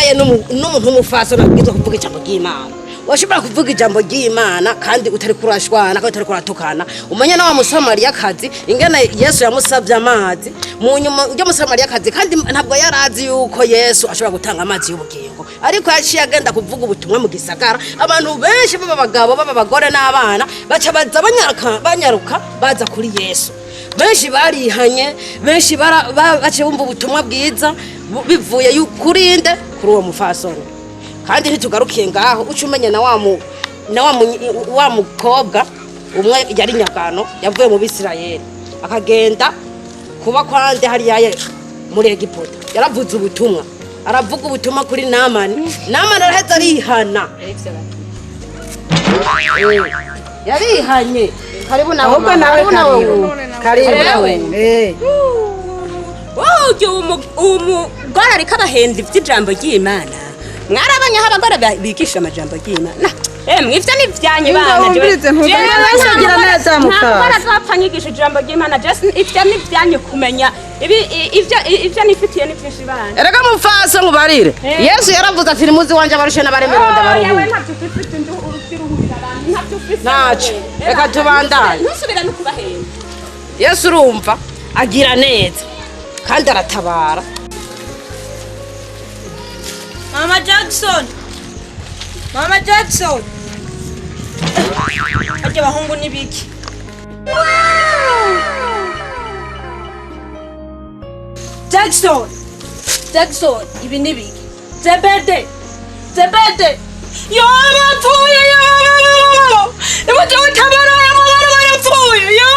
Yaye, n'umuntu w'umufasoni abwirizwa kuvuga ijambo ry'Imana. Washobora kuvuga ijambo ry'Imana kandi utari kurashwana, kandi utari kuratukana. Umenye na wa Musamariyakazi, ingene Yesu yamusabye amazi mu nyuma ujya Musamariyakazi, kandi ntabwo yari azi yuko Yesu ashobora gutanga amazi y'ubugingo, ariko yaciye agenda kuvuga ubutumwa mu gisagara. Abantu benshi, baba abagabo, baba abagore n'abana, baca baza banyaruka, banyaruka baza kuri Yesu. Benshi barihanye, benshi baciye bumva ubutumwa bwiza bivuye kuri nde? Kuri uwo mufasoni. Kandi ntitugarukiye ngaho. Uca umenya na wa mukobwa umwe yari nyagano, yavuye mu Bisirayeli akagenda kuba kwande hariya muri Egiputa. Yaravuze ubutumwa, aravuga ubutumwa kuri Namani. Namani araheza arihana. Yarihanye. Karibu nawe. Ahubwo Mama. nawe. Karibu nawe. Karibu. Karibu. Karibu. Eh. Wowe umugore ariko abahenda iby'ijambo ry'Imana. Mwarabonye aho abagore bigisha amajambo ry'Imana? Emwe, ivyo ni ivyanyu Inga bana. wumvirize, ntugaye agira neza, mukase. Nta mugore azopfa anyigisha ijambo ry'Imana. Ivyo ni ivyanyu kumenya. Ibi ivyo nifitiye ni vyinshi bana. Erega mupfase, nkubarire, Yesu yaravuze ati: "Nimuzi wanje abarushe n'abaremerewe, Yewe, ndabaruhura." ntavyo ufise, uruhurira abantu, ntavyo ufise. Ntaco. Wewe. Reka tubandanye. Ntusubire no kubahenda. Yesu, urumva, agira neza kandi aratabara. Mama Jackson! Mama Jackson! Barya bahungu ni biki? Jackson! Jackson, ibi ni biki? Zebede! Zebede! Yo, barapfuye! Yo! Nimuze gutabara, abana barapfuye! Yo!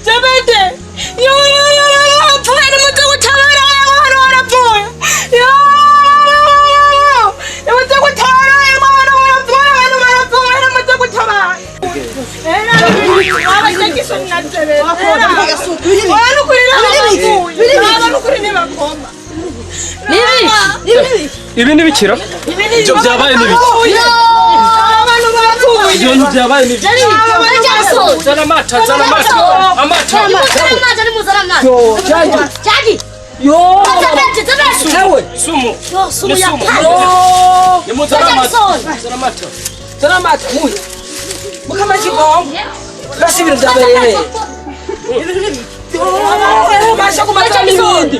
Zebede! Yo, yo, yo, yo, barapfuye! Nimuze gutabara, abana barapfuye! Yo! Nimuze gutabara, abana barapfuye! Abantu barapfuye! Nimuze gutabara! Aba Jackson na Zebede! Oya, nukuri n'abapfuye! Aba nukuri ntibakoma! Ibi ni bikira, ibyo byabaye ni biki? Abantu barapfuye! Ibyo bintu byabaye ni biki? Zana amata, zana amata, amata. Yo, Ewe sumu ni sumu, nimuzana amata, zana amata. Zana amata muye. Mukama kigongo. Basi ibintu byabereye he? Yo, basha kumata n'ibindi.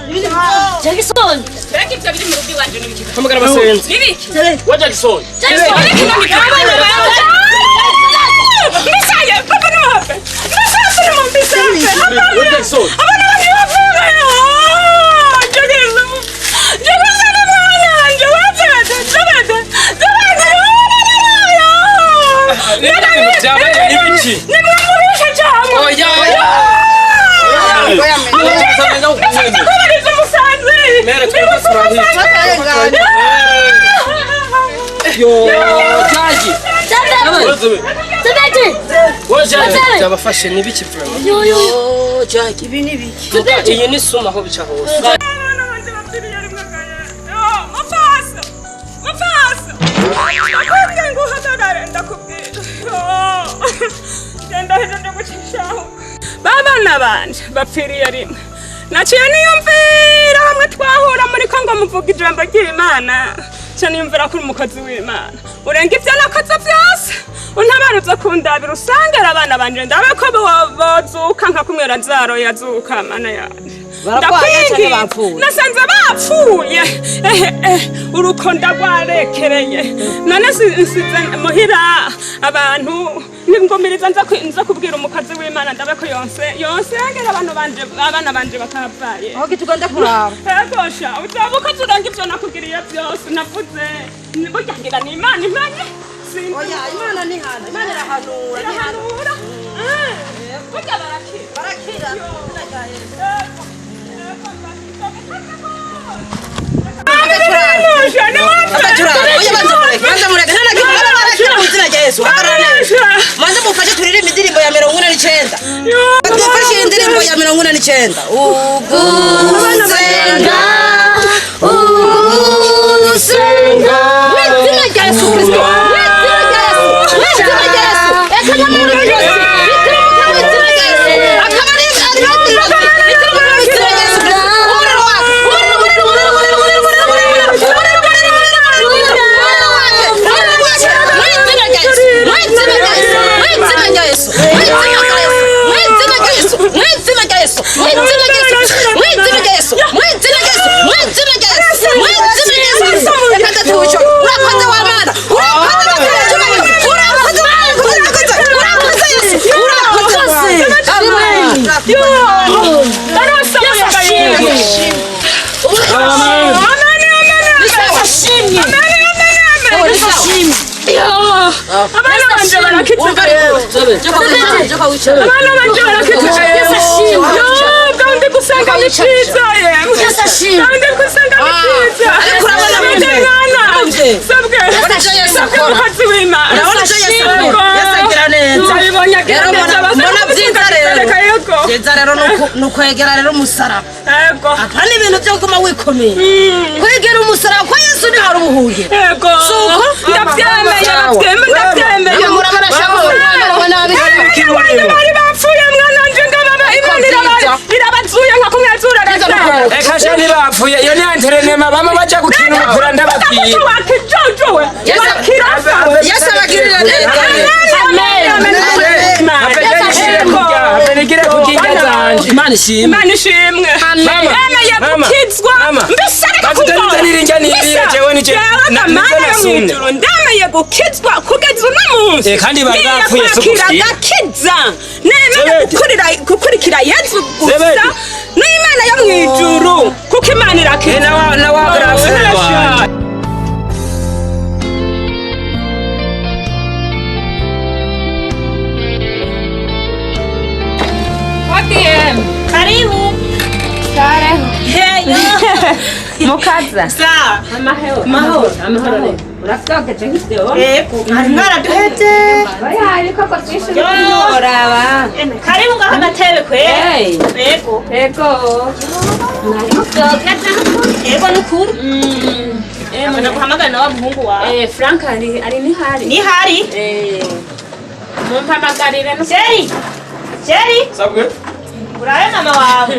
Mbega ivyo biri mu rugo iwanje ni biki? Hamagara abasenzi. Ni biki? Wa Jackson. Misaye, papa nimuhave. Misaye, nimumbise. Wa Jackson. Abana banje bapfuye. Jackson. Jackson ni mwana wanje. Wapfede, Zebede, Zebede. Ibintu byabaye ni biki? Nimwamurisha cyangwa? Oya, oya. Kubariza umusanzi. Mere twese. Yo, Jaji. Wa Jaji, byabafashe ni biki vraiment? Yo, Jack, ibi ni biki? Iyi ni sumu aho bica hose. Abana banje bapfiriye rimwe gaye. Yo, mupfasa. Mupfasa. Ndakubwiye ngo uhagarare, ndakubwira. Yo. Genda hejo nje gucishaho. Babana banje bapfiriye rimwe. Naciye niyumvira hamwe twahura muri Kongo muvuga ijambo ry'Imana. Nca niyumvira ko uri umukozi w'Imana. Urenga ibyo nakoze byose. Untabara uza kundabira usangera abana banje, ndabe ko bozuka nka kumwe Lazaro yazuka, Mana yanje. Bararwaye canke Ndakwinginze. bapfuye? Nasanze bapfuye. Ehe, urukonda rwarekereye. None nsize muhira abantu, ningumiriza nza kubwira umukozi w'Imana, ndabe ko yonse yonsengera abantu banje, abana banje bakavaye. Aho tugenda kuraba. Egosha, uzaba uko turanga ibyo nakugiriye byose navuze. Burya ngira ni Imana imanye. Sinzi. Oya, Imana ni hana, Imana irahanura, ni hana. Irahanura. Burya barakira. Barakira. Ego. Ego, Oya, banza mureke, banza mureke. Nta na kimwe, barakira mu izina rya Yesu. Hagarara neza. Manze mufashe turirimbe indirimbo ya 49. Dufashe indirimbo ya 49. Ugusenga, ugusenga. Mu izina rya Yesu Kristo. Mu izina rya Yesu. Mu izina rya Yesu. Eka nyamara byose. Bitirimuka mu izina rya Yesu. Akaba ari ari bitirimuka mu izina rya Yesu Kristo. Umuriro waka. Umuriro, umuriro, umuriro, umuriro, umuriro, umuriro. Yo, ndarose umuyaga yewe. Amen. Amen, amen, amen. Ashimwe. Amen, amen, amen. Ashimwe. Yo, abana banje barakitse yewe. Abana banje barakitse yewe. Yo, kandi gusenga ni cyiza yewe. Kandi gusenga ni cyiza. Ariko urabona Sabwe muvye. mwana. Muvye. Sabwe. Urabona ivyo Yesu Sabwe akora. mukozi w'Imana. Urabona ivyo Yesu akora. Yesu agira neza. Ndabibonye agira Rero neza. mbona vyiza rero. Reka yego. Vyiza rero ni ukwegera rero umusaraba. Yego. Apana ibintu vyo kuguma wikomeye. Kwegera umusaraba kwa Yesu ni hari ubuhungiro. Yego. Suko? Ndabyemeye, ndabyemeye, ndabyemeye. Namwe murabona shaho murabona nabi. Abana bari bapfuye mwana wanje ngababa Imana irabazuye nka kumwazura Lazaro. Eka sha ntibapfuye, iyo ni antrenema bama baja gukina umupira ndababwira. Wakijojowe. Wakirasa. Yesu abagirira neza. Amen. Have nigire kurya, have nigire kurya indya zanje. Imana ishimwe. Imana ishimwe. Mama, Yemeye mama, gukizwa. mama. Mbese ariko Bavuga kugora. nizanire indya niriye, Mbese, jewe nije- jewe nizo Mana yo nasumye. mw'ijuru, ndemeye gukizwa kugeza uno munsi. Eh, kandi bari Ngiye bapfuye, si kwakira ugukira. agakiza. Nemeye Zebedi. gukurikira Yesu gusa. Zebedi. N'Imana yo mw'ijuru, kuko Imana irakiza. Eh, na wa grafre wanje. Karibu. Mukaza. Sawa. Amahoro. Mahoro. Amahoro. Urafite nk'ivyo. Yego. Mwari mwaraduheze. Oya, ibikorwa byinshi biroraba. Karibu ngaho agatebe kwe. Hey. Yego. Yego. Mwari muvyogeje n'ukuri. Yego nukuri. Mbona guhamagara na wa muhungu wawe. Eh, Frank ari nihari. Nihari. Eh. Mumpamagarire no Jerry. Jerry. Sabwe. Urabe mama wawe.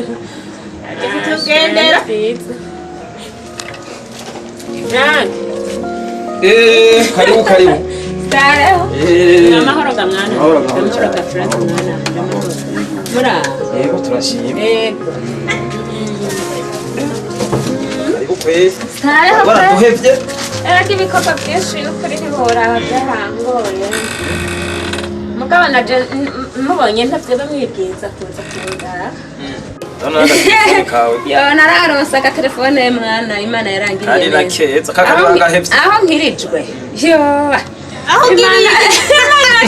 Tugendera. Frank. Eh, karibu karibu. Stareho. Eh. Amahoro ga mwana. Amahoro, amahoro Amahoro ga Frank mwana. Amahoro. Mura. Yego turashimye. Yego. Karibu kwezi. Stareho. Waraduhevye. Erega ibikorwa byinshi n'ukuri ntiworaba byarangoye. Mugabo naje mubonye ntavyo bamwibwiza kuza kundara. Ndabona agatelefone kawe. Yo nararonse agatelefone mwana, Imana yarangiriye Kari na neza. keza, kakaba Aho gahevye. Aho nkirijwe. Yo. Aho Imana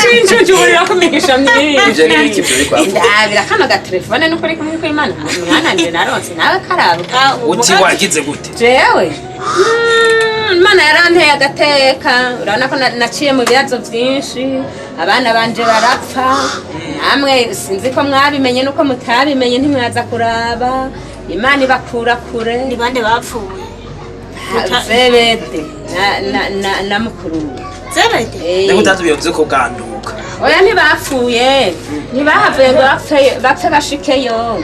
Cinjujurira ku migisha myinshi. Ivyo ni ibiki ivyo bikwa? Ndabira kano gatelefone n'ukuri kumwe kw'Imana. Mwana nje naronse nawe karaba. Uti wagize gute? Jewe Imana yaranteye agateka, urabona ko naciye mu bibazo byinshi, abana banje barapfa, namwe sinzi ko mwabimenye nuko mutabimenye ntimwaza kuraba. Imana ibakura kure. Ni bande bapfuye? Zebede na mukuru we. Zebede. Eh. Reka utatubiye ko bwanduka. Oya, ntibapfuye, ntibahavuye ngo bapfe bashikeyo.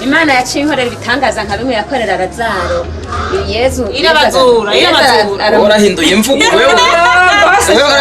Imana yaciye inkorera ibitangaza nka bimwe yakorera Lazaro. Yezu Irabazura, Yezu irabazura. ara- Warahinduye imvugo wewe. Wewe.